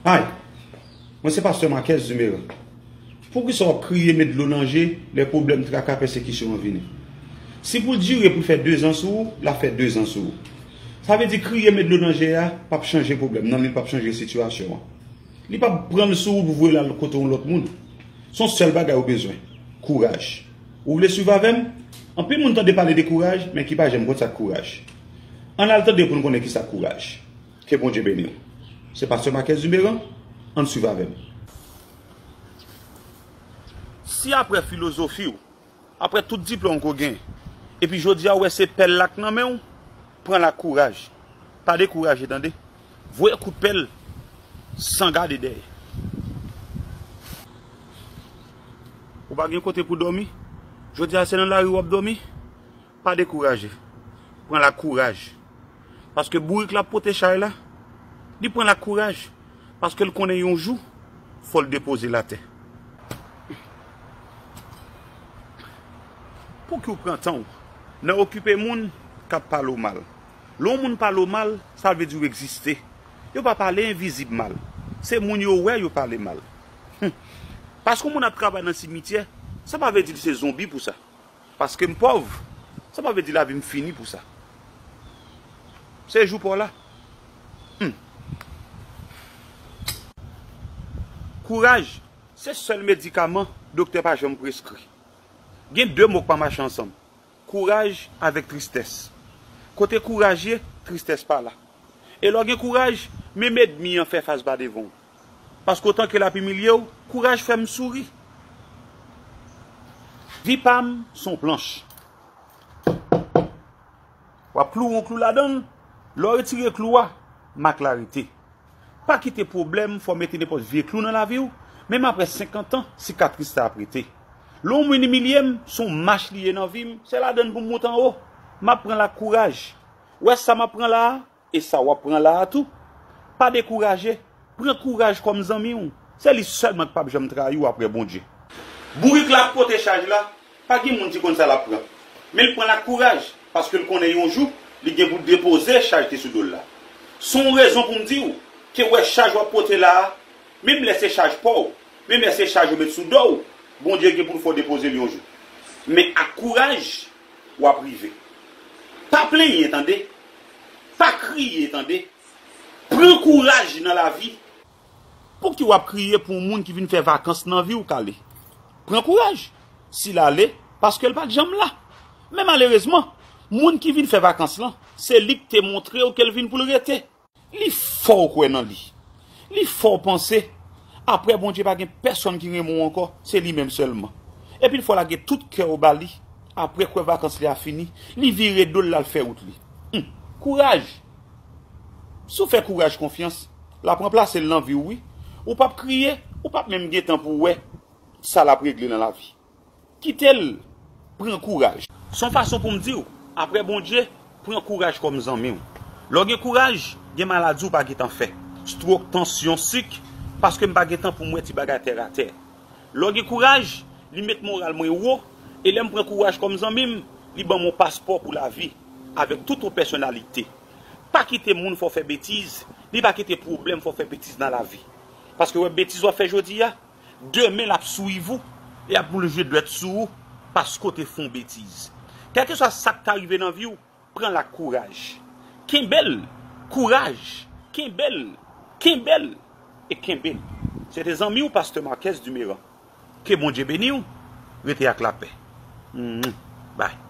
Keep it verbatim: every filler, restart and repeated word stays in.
Hi, mwen se pastè Marquez Dumeran. Poukisa w ap kriye, met dlo nan je lè pwoblèm, traka, pèsekisyon an vini? Si pou l dire, pou l fè dezan sou ou, l ap fè dezan sou ou. Sa vle di kriye, met dlo nan je a p ap chanje pwoblèm nan, li p ap chanje sitiyasyon an. Li p ap pran l sou ou pou voye l al kote yon lòt moun. Se yon sèl bagay ou bezwen, kouraj. Ou vle swiv avè m? Anpil moun tande pale de kouraj, men ki pa janm konn sa k kouraj. Ann al tande pou n konnen ki sa k kouraj. Ke Bondye beni w. Se pastè Marquez Dumeran, ann swiv avè m. Si apre filozofi w, apre tout diplòm ke w gen, epi jodi a w wè se pèl la k nan men w, pran l ak kouraj. Pa dekouraje, tande. Voye kout pèl san gade dèyè. Ou pa gen kote pou dòmi? Jodi a se nan lari w ap dòmi? Pa dekouraje. Pran l ak kouraj. Paske bourik la pote chay la, li pran l ak kouraj. Paske l konnen yon jou, fò l depoze l atè. Pouki w pran tan w nan okipe moun k ap pale w mal? Lè yon moun pale w mal, sa vle di w egziste. Yo pa pale envizib mal. Se moun yo wè yo pale mal. Hum. Paske yon moun ap travay nan simityè, sa pa vle di l se zonbi pou sa. Paske m pòv, sa pa vle di lavi m fini pou sa. Se jou pa w la. Hum. Kouraj, se sèl medikaman doktè pa janm preskri. Gen de mo k pa mache ansanm. Kouraj avèk tristès. Kote kouraj ye, tristès pa la. E lè w gen kouraj, menm ènmi an fè fas ba devan w. Paske otan ke l ap imilye w, kouraj fè m souri. Vi pa m se yon planch. W ap kloure yon klou ladan l, lè w retire klou a, mak la rete. Pa kite pwoblèm fè w mete nenpòt vye klou nan lavi w, menm apre senkant an, sikatris sa ap rete. Lè yon moun imilye m, se yon mach li ye nan vi m, se ladan l pou m moute anwo. M ap pran l ak kouraj. W wè sa m ap pran la a? E sa w ap pran la a tou, pa dekouraje. Pran kouraj kòm zanmi w. Se li sèlman k p ap janm trayi w apre Bondye. Bourik la ap pote chaj la, pa gen moun ki konn sa l ap pran. Men l pran l ak kouraj, paske l konnen yon jou, li gen pou depoze chaj ki sou do l la. Se yon rezon pou m di w, ke w wè chaj w ap pote la a, menm lè se chaj pa w, menm lè se chaj yo met sou do w, Bondye gen pou l fè w depoze l yon jou. Men ak kouraj, w ap rive. Pa plenyen, tande. Pa kriye, tande. Pran kouraj nan lavi. Pouki w ap kriye pou yon moun ki vin fè vakans nan vi w, Kale? Pran kouraj. Si l ale, paske l pa t janm la. Men malerezman, moun ki vin fè vakans lan, se li k te montre w ke l vin pou l rete. Li fè w kwè nan li. Li fè w panse, apre Bondye pa gen pèsonn ki renmen w ankò, se li menm sèlman. Epi l fè w lage tout kè w ba li, apre kwè vakans li a fini, li vire do l, l al fè wout li. Hum, kouraj! Si w fè kouraj konfyans, l ap ranplase l nan vi w, wi. Ou p ap kriye, ou p ap menm gen tan pou w wè sa l ap regle nan lavi. Kite l pran kouraj. Se yon fason pou m di w, apre Bondye, pran kouraj kòm zanmi w. Lè w gen kouraj, gen maladi w pa gentan fè. Stwok, tansyon, sik, paske m pa gentan pou m wè ti bagay tèratè. Lè w gen kouraj, li met moral mwen wo, e lè m pran kouraj kòm zanmi m, li ban m yon paspò pou lavi, avèk tout yon pèsonalite. Pa kite moun fè w fè betiz, ni pa kite pwoblèm fè w fè betiz nan lavi. Paske w wè betiz w ap fè jodi a, demen l ap swiv ou e ap bouje dwèt sou ou paske w te fè yon betiz. Kèlkeswa sa k ta rive nan vi w, pran l ak kouraj. Kenbe l, kouraj, kenbe l, kenbe l e kenbe l. Se te zanmi w, pastè Marquez Dumeran. Ke Bondye beni w, rete ak lapè. Mwah. Bye.